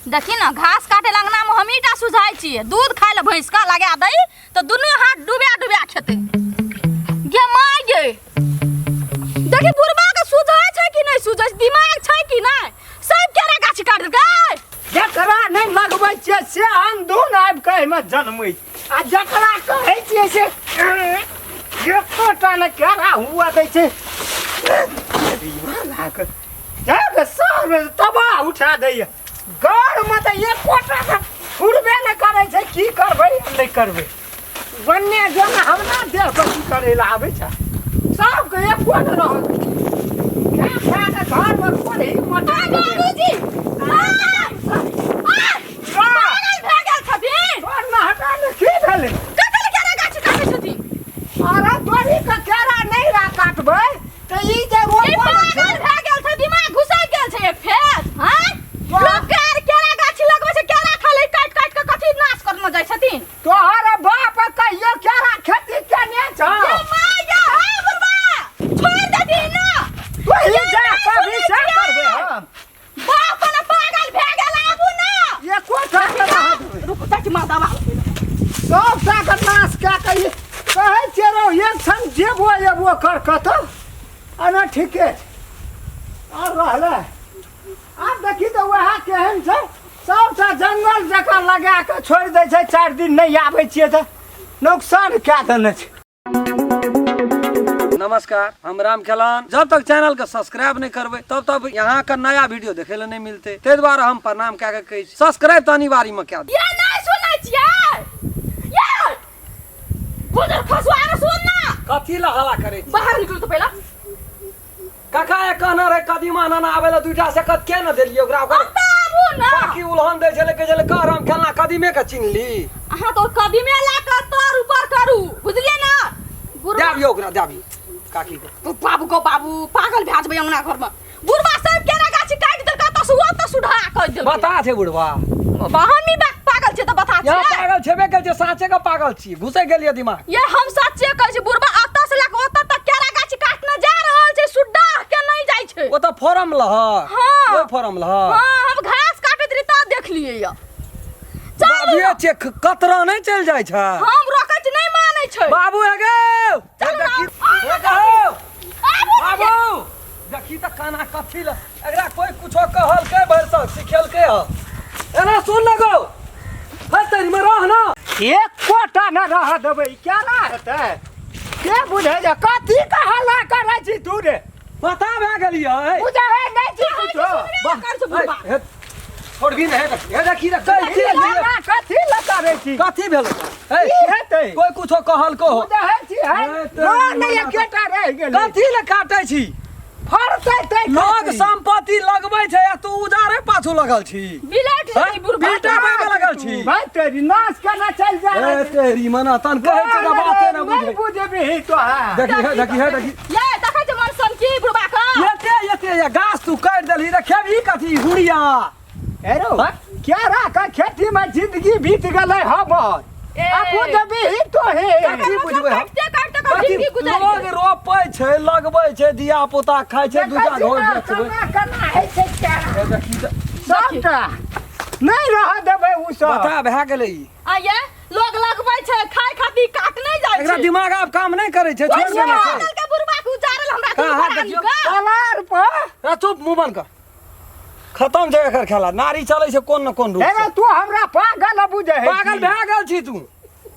देखी ने घास काटे लंगना में हमही टा सुझाइ छियै दूध खाइ लए भैंस के लगा दै तऽ दुनू हाथ डुबा डुबा खेतै गे माय गे। देखी बुढ़बा के सुझाइ छै कि नहि सुझाइ छै, दिमाग छै कि नहि? सब केरा गाछ काट देलकै। जकरा नहि लगबै छियै से अंधुन आबि कऽ एहिमे जनमै छै आ जकरा कहै छियै से एकोटा ने केरा हुआ दै छै। सब तबाह उठा दैए घरमे तऽ एकोटा के फुरबे नहि करै छै। की करबै नहि करबै बन्ने जन हमरा देह पर की करै लए आबै छै? सबके एको ने रहल खा खा कऽ घरमे कोढ़ी मोटा बाबूजी पागल भए गेल छथिन। तोर ने हटा ने, की भेलै? कथी लए केरा गाछ काटै छथिन? अरे तोरी के केरा नहि रा काटबै तऽ ई जे ई रोपल पागल छै भए गेल छै, दिमाग घुसै गेल छै एक फेर। हैं लोक के आर केरा गाछ लगबै छै, केरा खाली काटि काटि के कथी नाश करने जाइ छथिन? तोहर बाप कहियो केरा खेती केने छौ? ये माय गे, हे बुढ़बा छोड़ देथिन ना। तू ही ये जा नहि कभी सुनै से छियै। करबै हम बाप ने पागल भए गेल, आबू ना। एको टा के रह देबै। रुकू तक माँ दवा सब टा के नाश कए के ई कहै छियै रौ, एक क्षण जेबो एबो कर कतौ अना ठीके छै आर रहलै। आब देखी तऽ वएह केहन छै, सबटा जंगल जकाँ लगा कऽ छोड़ि दै छै। 4 दिन नहि आबै छियै तऽ नोकसान कए देने छै। नमस्कार, हम राम खेलान। जब तक चैनल के सब्सक्राइब नहीं करबै तब तक यहाँ के नया वीडियो देखे ले नहीं मिलते, ताहि दुआरे हम प्रणाम कए के कहै छी सब्सक्राइब तऽ अनिवार्य में कए दियौ। ये नहीं सुनै छियै ये बुजुर्ग खसुआ रे, सुन ना। कथी ला हल्ला करै छी? बाहर निकलू तो पहिला। काका एक कहना रहे कदीमा नाना आबै ला दूटा से कत के न देलियै ओकरा ओकर अब तऽ आबू ना। बाकी उलहन दै छलै, कहै छलै कह राम खेलना कदीमे के चिन्हली। अहाँ तो कदीमे ला कऽ तर ऊपर करू, बुझलियै ना? बुढ़बा दाबियौ ओकरा, दाबियौ काकी के। बाबू गो बाबू, पागल भए जेबै अंगना घरमे। बुढ़बा सब केरा गाछी काटि देलकै तऽ सुओ तऽ सुढ़ा कऽ देलकै। बता छै बुढ़बा। बाबा, हमही बा पागल छियै तऽ बता यहाँ छियै। पागल छेबे करै छै, साँचे के पागल छी, घुसै गेलियै दिमाग। ये हम सच्चे कहै छी, बुढ़बा अतऽ से लए कऽ ओतऽ तक केरा गाछी काटने जा रहल छै, सुड्डा के नहि जाइ छै। ओ तऽ फॉर्म लह। हाँ। ओहि फॉर्म लह। हाँ, हम घास काटैत रही तऽ देखलियै यऽ। चलू बाबूए ना। चेक कतरा नहि चलि जाइ छै। हम रोकै छी नहि मानै छै। बाबू हे गो। चलू ना। देखी, हे गो। आबू ना। बाबू देखी तऽ काना कथी ल एकरा कोई कुछो कहलकै भरिसक सिखेलकै ह। एना सुन न गो, हे तेरी में रह ना। एकोटा न रह देबै, केना हेतै? के बुझै जे कथी के हल्ला करै छी तू रे? पता भए गेलियै। बुझै है नहि छी कुछो? वाह, कर छौ बुढ़बा। हे, छोड़बी ने, हे देखी, हे देखी रे, कहै छी, हल्ला कथी ल करै छी? कथी भेल? हे, की हेतै? कोई कुछो कहलको हो? बुझै छी है? हे तेरी रह नहि मना। एकेटा रहि गेलै। कथी ल काटै छी? फड़तै तै लोग खातिर। संपत्ति लगबै छै आ तू उजारे पाछू लगल छी। बिलट हैं? जेतै बुढ़बा। बिलटा पे लगल छी। भाई तेरी नाश केना चलि जा ए तेरी मना तन कहै छै तऽ बाते न नहि बुझै। बुझबही तो है। देखी हे, देखी हे, देखी। ये देखै छै मन सन की बुढ़बा के। एते एते ये गाछ तू काटि देलही तऽ खेबही कथी हुड़िया? ए रौ, हैं? केरा के खेती में जिंदगी बीत गेलै हमर। ए। आ बुझबही तो हे। कथी बुझबै हम? काटते काटते कऽ कथी जिंदगी गुजरि लोग गेल। रोपै छै, लगबै छै, धिया पुता खाइ छै, दूटा देखै छी घर ने, बेचबै। केना केना होइ छै केरा। ए देखी तऽ सबटा नहि रह देबै उ सब। बता भए गेलै ई। आ ये लोग लगबै छै खाय खातिर, काट नहि जाइ एकरा छै। दिमाग आब काम नहि करै छै, छोड़ि देने छै। पागल के बुढ़बा के उजारल हमरा हाँ, हाँ, दुनू देखियौ। के। कलार पर ए चुप, मुंह बंद कर। खतम छै एकर खेला, नारी चलै छै कोन न कोन रूप हे से। तू हमरा पागल बुझै है? पागल भए गेल छी तू।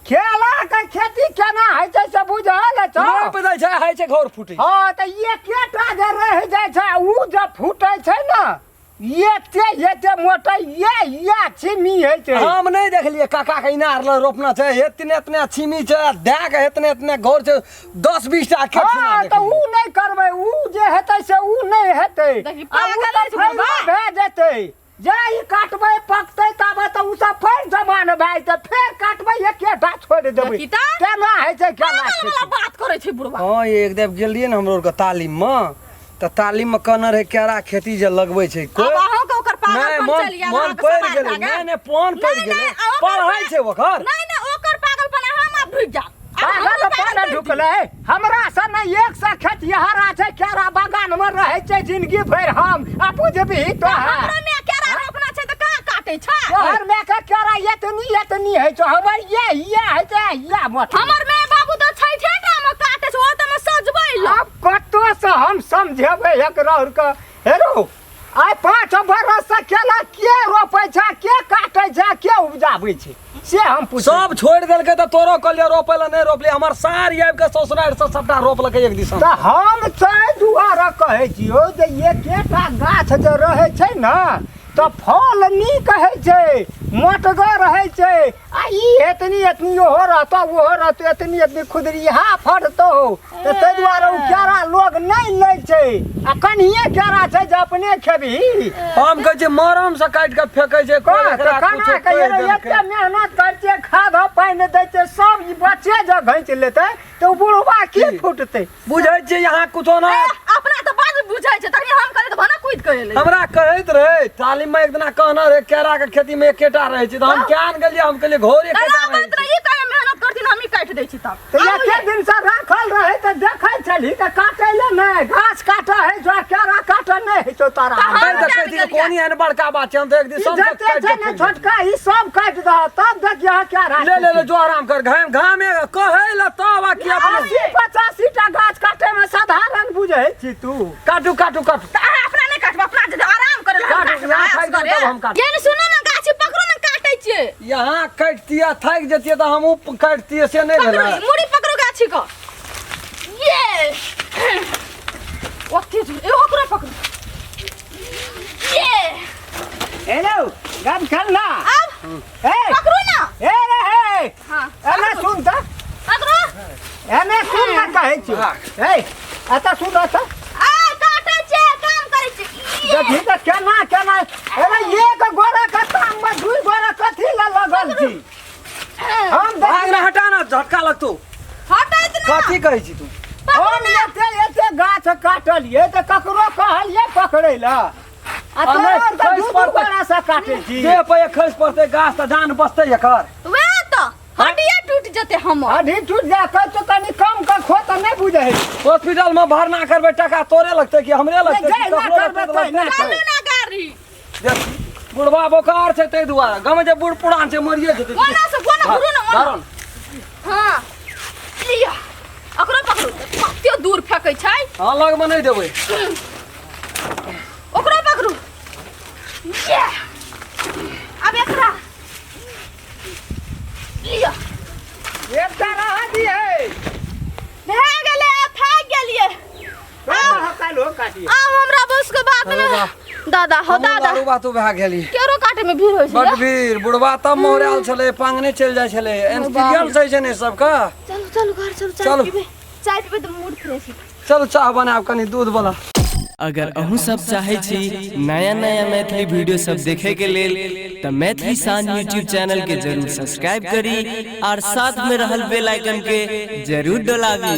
केला के खेती केना होइ छै से बुझल छौ? रोप दै छै, होइ छै घर फूटै। हाँ तऽ एकेटा जे रहि जाइ छै उ जे फूटै छै ने, एते एते मोटा ये ये छिमी होइ छै। हम नहि देखलियै काका के इनार लग रोपना छै, एतने एतने छिमी छै, दए के एतने एतने घर छै, 10-20 टा खेत हाँ तऽ उ नहि करबै, उ जे हेतै से उ नहि हेतै। देखी, आ उ पागल तऽ अछि बुढ़बा। फैलो भए जेतै। जे ई काटबै पकतै ताबे तऽ उ सब फेर जवान भए जेतै, फेर काटबै एकेटा छोड़ि देबै। देखी तऽ। केना होइ छै केना पागल वाला बात करै छै बुढ़बा। हाँ, एक देव गेलियै ने हमरो आरके तालीम में, तऽ तालीम में कहने रहै केरा खेती जे लगबै छै कोइ आब अहूँके ओकर नहि पागलपन मन चलि गेल, मन अहाँके पड़ि समाज गेलै। भए गेल। नहि नहि, पन पड़ि नहि, गेलै। नहि, आ ओकर पढ़ै छै ओकर। नहि नहि, ओकर पागलपन अहाँ आब ढुकि जायब। आब पागल हमरो पागल पागल ढुकलै। हमरा सन एक सए खेतिहरा छै, केरा बगान में रहै छै जिंदगी भरि हम आ बुझबही तो है। हमरो में केरा रोपना छै तऽ कहाँ काटबै? काटे छै। तोहर माय के केरा एतनी एतनी होइ छौ, हमर ये ये होइ छै, ये मोट। हमर माय बाबू तऽ छैठे टा मे काटे छै, ओ तऽ मे सजबै ल। आब कतौ से हम समझेबै एकरा के? हेरो, आइ 5 बरस से केला के रोपै छै, के काटै छै, के उपजाबै छै, से हम पूछै। सब छोड़ि देलकै तऽ तोरो कहलियै रोपै लए, नहि रोपलियै। हमर सार आबि कऽ ससुरारि से सबटा रोपलकै एक दिसन। तऽ हम ताहि दुआरे कहै छियौ जे एकेटा गाछ जे रहै छै ने तऽ फल नीक होइ छै, मोटगर होइ छै। आ ई एतनी एतनी ओहो रहतौ, ओहो रहतौ, एतनी एतनी खुदरिहा फड़तौ, तऽ ताहि दुआरे ओ केरा लोग नहि लै छै। आ कनिये केरा छै जे अपने खेबही। हम कहै छियै मरम से काटि कऽ फेकै छै कोइ। कह, एकरा तऽ कुछो केना कहि कहियो देलकै। एते मेहनत करै छियै, खाद पानि दै छियै, सब ई बच्चे जे घैंच लेतै तऽ ओ बुढ़वा की फुटतै? बुझै छियै यहाँ कुछो ना। ए, अपना तऽ बड़ बुझै छै, तखनी हम कहलियै तऽ भने कूदि कऽ एलै। हमरा कहैत रहै तालीम में एक दिना कहना रहै केरा के खेती में एकेटा रहै छै, तऽ हम क्या ने गेलियै, हम कहलियै घोर तऽ एकेटा रहै आबैत छै। रही तऽ मेहनत करथिन, हमही काटि दै छी तब। तऽ आबू एते ये। दिन से राखल रहै तऽ देखै छलही तऽ काटै लए नहि? घास काटऽ होइ छौ आ केरा काटऽ नहि होइ छौ तोरा। तऽ हम तैं तऽ जानि कहै छी जे गेलियै। कोन एहन बड़का बात छै, हम तऽ एक ई दिन सब जते काटि छै कऽ ने फेंक देबै। छोटका, ई सब काटि दह तब देखियह केरा। ले ले ले, जो आराम कर। घाम घामे कहै लए तब आ कि अपने 80-85 टा गाछ काटै मे साधारण बुझै छी तू? काटू काटू काटू। तऽ अहाँ अपना नहि काटब, अपना जे आराम करे लए हम काटू, काटब, यहाँ आराम थाकि करे। जायब तब हम काटब। ये ने सुनू ने, गाछी पकड़ू ने, काटै छियै। यहाँ काटतियै थाकि जतियै तऽ हमहूँ काटतियै, से नहि पकड़ू, भेलै। मुड़ी पकड़ू गाछी के। ये ओते ए ओकरो पकड़ू ये। हेलो, गम खेल ना। आब ए पकड़ू ना। ए रे हे। हाँ। एने सुन तऽ। पकड़ू। एने सुन ना, कहै छियौ। ए, एतऽ सुन, एतऽ। आ काटै छियै, काम करै छियै ये। देखी तऽ केना केना। अरे, एक गोरा के काम में दुई गोरा कथी लए लगल छी हम? भाग देखी ना, हटा ना, झटका लगतौ। हटैत ना। कथी कहै छी तू? हम एते एते गाछ काटलियै तऽ ककरो कहलियै पकड़ै लए? आ आ नहि, तोरा आर तऽ खसि दू दू पड़तै। गोरा से काटै छी। देह पे खसि पड़तै गाछ तऽ जान बचतै एकर? वएह तऽ हड्डिये टूटि जेतै हमर। हड्डी टूटि जाय कहै तो कनि कम के खो तऽ नहि बुझै। हॉस्पिटल में भरना करबै, टका तोरे लगतै कि हमरे लगतै? नहि, कि ना ककरो लगतै करबै तऽ तऽ लगतै। नहि। चलू ना गाड़ी। देख, बुढ़वा बोखार छै ताहि दुआरे गाँव जे बूढ़ पुरान छै मरिए जेतै। ओना से कोना घुरू ना ओना। धरन। हाँ लिअ, ओकरो पकड़ू, कते दूर फेकै छै। हाँ, लगमे नहि देबै। ओकरो पकड़ू ये। अब एकरा लिअ। एकटा रह दियै। भए गेलै, आब थाकि गेलियै। काल्हि काटियै। आब हमरा बस के बात अरे नहि। वाह। दादा हो हमहूँ दादा। दारू बातू भए गेली। केरो काटे में भीड़ होइ छै बड रे। भीड़। बुढ़वा तब मोहरायल छलै, पांगने चलि जाइ छलै। एक्सपीरियंस होइ छै ने सबके। चलू चलू, घर चलू, चाय चलू। पीबै, चाय पीबै तऽ मूड फ्रेश हेतै। चलू, चाह बनायब कनि दूध वाला। अगर अहूँ सब चाहै छी नया नया मैथिली वीडियो सब देखे के लेल तऽ मैथिली शान यूट्यूब चैनल के जरूर सब्सक्राइब करी और साथ में रहल बेल आइकन के जरूर डोलाबी।